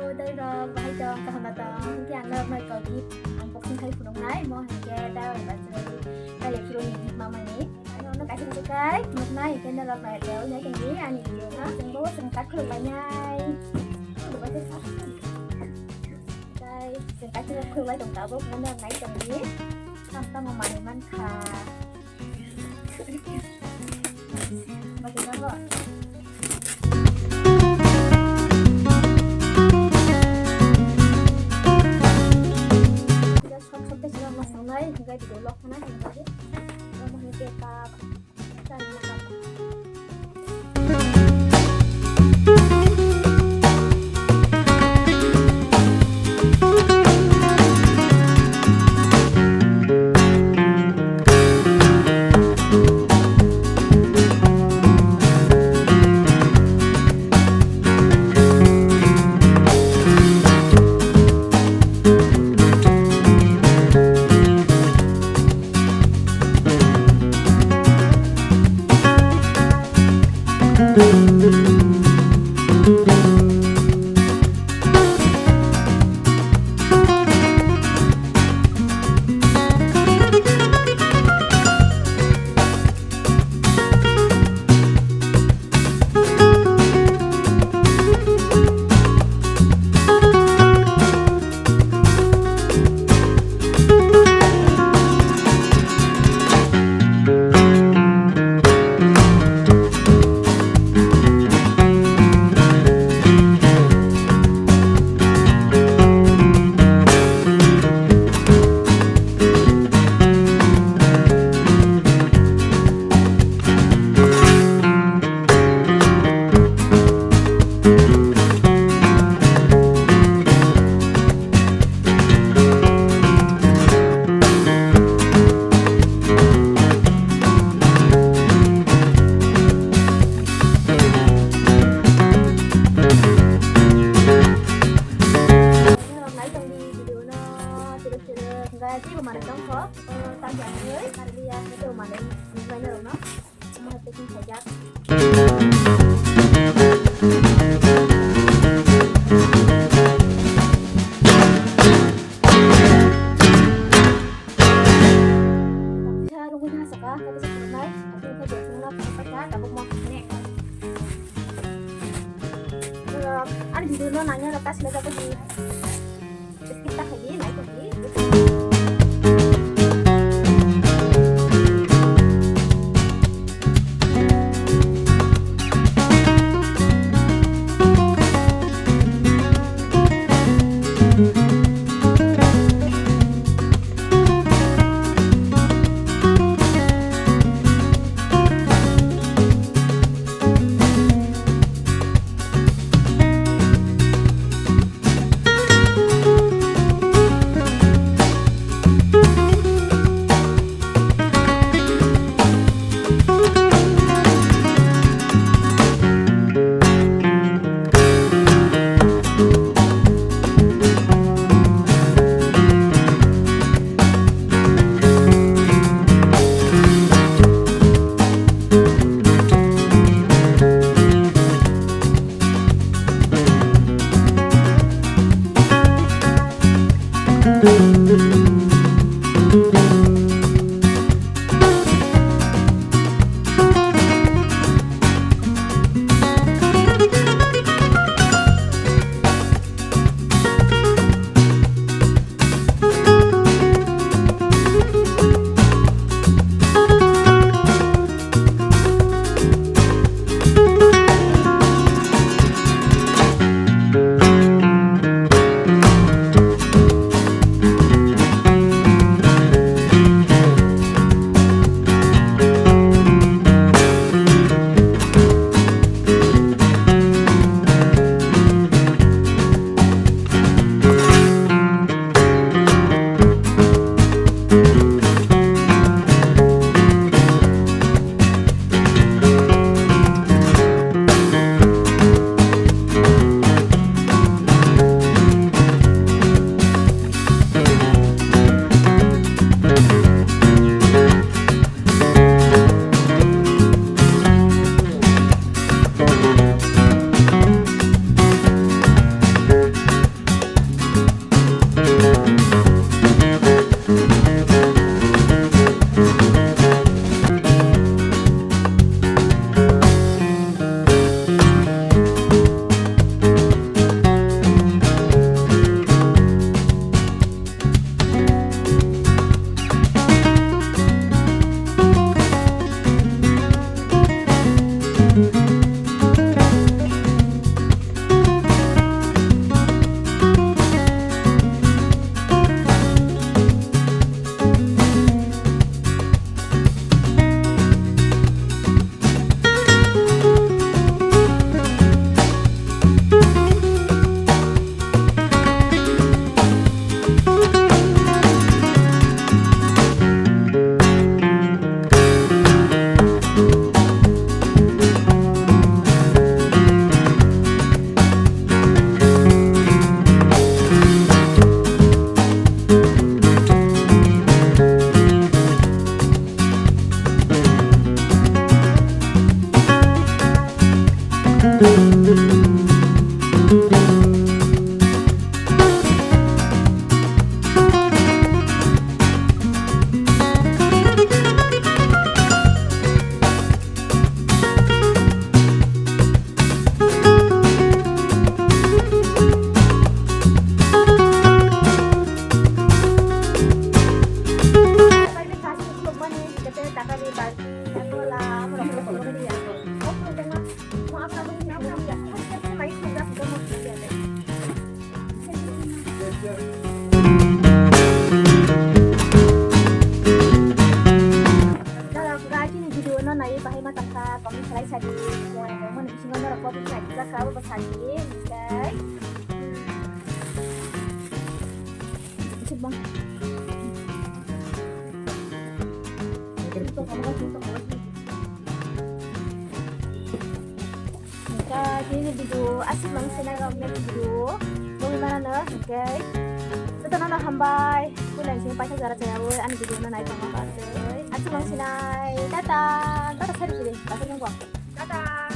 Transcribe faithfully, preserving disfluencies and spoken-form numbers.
Dai rok, bahai tong, kaham tong, hingke ang norok no eko gift unboxing khai phunuknai, mo hingke dai rok ni bachai, dai rok ni gift mamani. Ano no kaisa kaisa kai phunuknai, hingke norok no eko nai tongdi ani video no, chwng bo chwng tak khuluk lainai. Guys, chwng tak khuluk lai tong tabuk, norok nai tongdi, tamo tamo manwi mankha. Nai tongdi video no, siruk siruk, hingga teibo manwi tongkho, o, tangya wngwi, arliya, teibo manwi, nuknai norokno. Omo hai packing khaijak. Kaisa rungwi thang saka, kaisa phunuknai, kaisa phunuknai, tabuk mo next. Ani video no nangya rok ta sila jaga di. Skip ta khaidi, naitokdi. Hingke tini video aswk mang sinai rok next video nugwi manano hingke jotono no hambai puila sini paisa jara chayawi ani video no nai tongma bagwi aswk mang sinai tata tata sari siri tata nungkho tata.